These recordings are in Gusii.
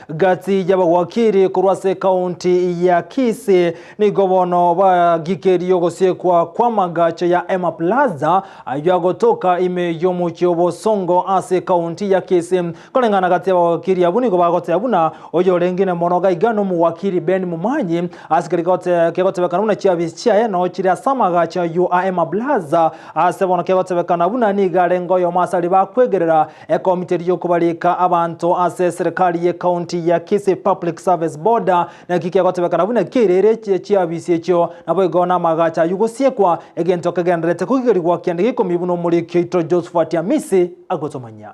Gati y'abawakiri korwa ase ekaunti ya Kisii nigo bono bagikerie ogosiekwa kw'amagacho ya Emma Plaza ayio agotoka ime y'omochie o Bosongo ase ekaunti ya Kisii. Koreng'ana gati y'abawakiri abwo nigo bagoteba buna oyorengine mono gaiga nomowakiri Ben Momanyi ase keria kegotebekana buna chiabisi chiaye noo chire ase amagacho ayio a Emma Plaza ase bono kegotebekana buna nigo arenge oyomo ase aria bakwegerera Ekomiti eria y'okobarika abanto ase eserekari y'ecounty ya Kisii Public Service Board naki kegotebekana buna keirere chiabisi echio naboigo namagacho ayio gosiekwa, egento kegendererete kogigerigwa kianda gia ikomi buna omoriki oito Josephat Amisi agotomanyia.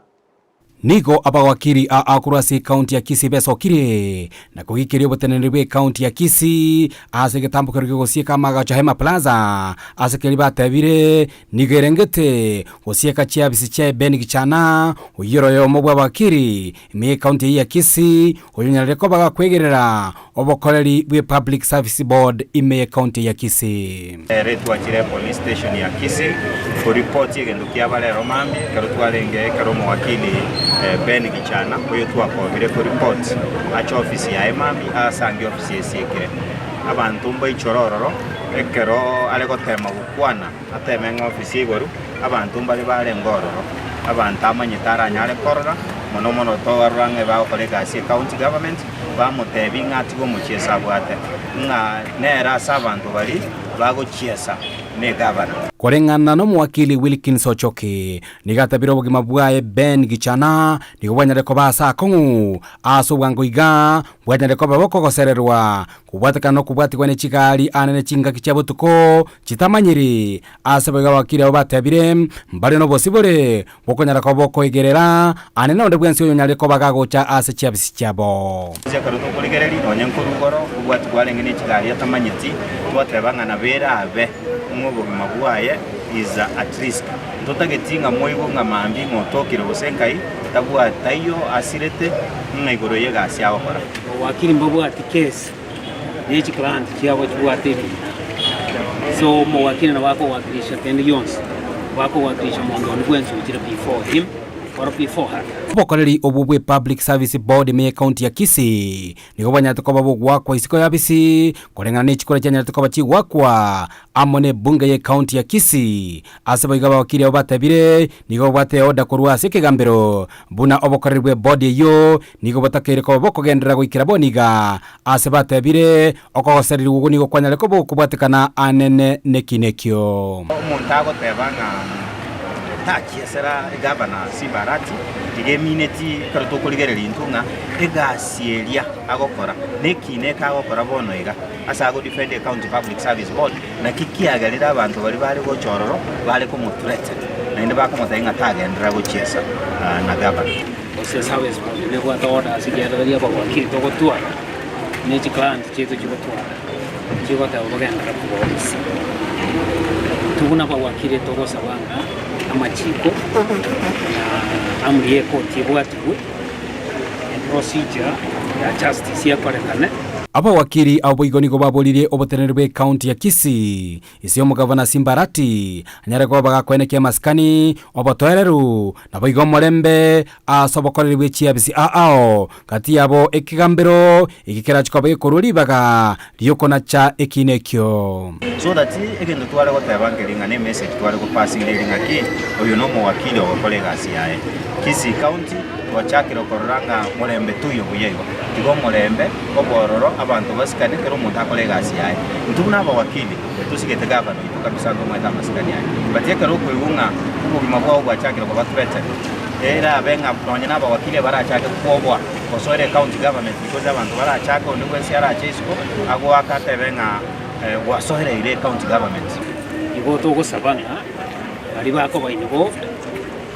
Nigo abawakiri aa korwa ase ecounty ya Kisii besokire na kogikeria oboteneneri bw'ecounty ya Kisii ase egetambokero gi'ogosieka amagacho a Hema Plaza ase keria batebire Nigo erengete gosieka chiabisi chia Ben Gichana, oyio ore oyomo bw'abakiri ime y'ecounty eyio ya Kisii, oyonyarire koba gakwegerera obokoreri bwe Public Service Board ime y'ecounty eye ya Kisii. Ere twachire epolice station ya Kisii koripoti egento kiaba rero mambia ekero twarenge ekero omowakili Ben Gichana oyo twakobire koripoti ache ofisi yaye mambia asange ofisi esiekire. Abanto mbaichore ororo ekero are gotema gokwana. Ateme ng'a ofisi igoro abanto mbare barenge ororo, abanto amanyete aranyare korora, mono mono tobarora ng'a ebagokora egasi e county government, bamotebie ng'a atige omochieso abwate, ng'a nere ase abanto baria bagochiesa ne egavana. Koreng'ana nomowakili Wilkins Ochoki, nigo atabire obogima bwaye Ben Gichana nigo bwanyare koba ase akong'u ase obwango iga bwanyare koba bokogosererwa Kobwatekana nokobwatigwa ne chigari aane ne chingaki chia botuko chitamanyiri. Ase boigo abakiri abwo batebire, Mbare nobosibore bokonyara koba bokoigerera aane nonde bwensi oyonyarire koba gagocha ase chiabisi chiabo. Inche ekero tokorigereria nonya nkorwa igoro, obwatigwa arenge ne chigari atamanyeti, twateba ng'a nabo erabe ng'a obogima bwaye is at risk. Ntotageti ng'a moigwe ng'a mambia ng'a otokire gose nkai, tabwati taiyo asirete ng'a igoro y'egasi agokora. Abawakili mbabwati kesi ne chiclient chiabo chibwate ebina. So omowakili nabo akowakilisha kende gionsi, nabo akowakilisha monto onde bwensi ochire before him or before her. Obokoreri obwo bwe Public Service Board ime y'ecounty ya Kisii nigo bwanyarete koba bogoakwa isiko y'abisi koreng'ana ne chikura chianyarete koba chigoakwa amo nebunge y'ecounty ya Kisii. Ase boigo abawakili abwo batebire nigo babwate eorder korwa ase ekegambero buna obokoreri bw'ebodi eyio nigo botakeire koba bokogenderera goikera bono iga. Ase batebire okogosererigwa okwo nigo kwanyare koba gokobwatekana anene nekina ekio. Omonto agoteba ng'a tachiesera egavana Simba Arati, tiga emineti ekero tokorigereria intwe ng'a egasi eria agokora nekina eke agokora bono iga ase ago defend ecounty public service board. Naki kiagerire abanto baria bare gocha ororo bare komothreaten, naende bakomotebia ng'a tagenderera gochiesa na gavana. Gose service board nebwate orders ekiagera baria abawakili togotwara ne chiclient chiaito chigotwara chigoteba bagenderere koba ofisi. Intwe buna abawakili togosaba ng'a amachiko na amri ye ekoti ebwatigwe, eprocedure ya justice ekorekane. Abawakili abwo boigo nigo baboririe oboteneneri bw'ecounty ya Kisii ase omogavana Simba Arati anyare koba bagakoenekia amasikani, obotoereru, naboigo omorembe ase obokoreri bwe chiabisi ao gati yabo ekegambero eke kerache koba gekorua ribaga riokonacha ekiina ekio. So that egento tware goteba nkeri ng'a ne message tware go passinga eri ng'aki oyo no omowakili ogokora egasi yaye. Kisii county twachakire korora ng'a morembe toiyo buya igo. Tiga omorembe obe ororo abanto basikane kera omonto akore egasi yaye. Intwe buna abawakili tosigete gavana oito kabisa ntomoete amasikani aye. But ekero okoigwa ng'a obogima bwao bwachakire koba threatened, erabe ng'a nonye na abawakili abarachake kwoboa gosoera ecounty government because abanto barachake onde bwensi arache isiko agoake atebe ng'a gwasoereire ecounty government. Igo togosaba ng'a baria bakoba involved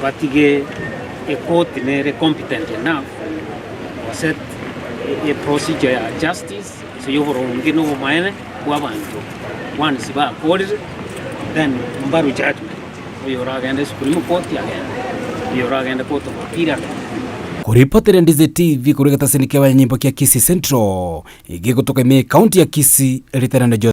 batige ekoti nere competent enough gose eprocedure ya justice gose ya oboronge na obomaene bwa abanto once bakorire then mbarwe judgement oyo oragende supreme court agende, oyo oragende court of appeal agende. Koripotera Ndize TV korwa egetaseni ki'abanyanyimbo kia Kisii Central, egegotoka ime y'ecounty ya Kisii, Lieutenant Joseph.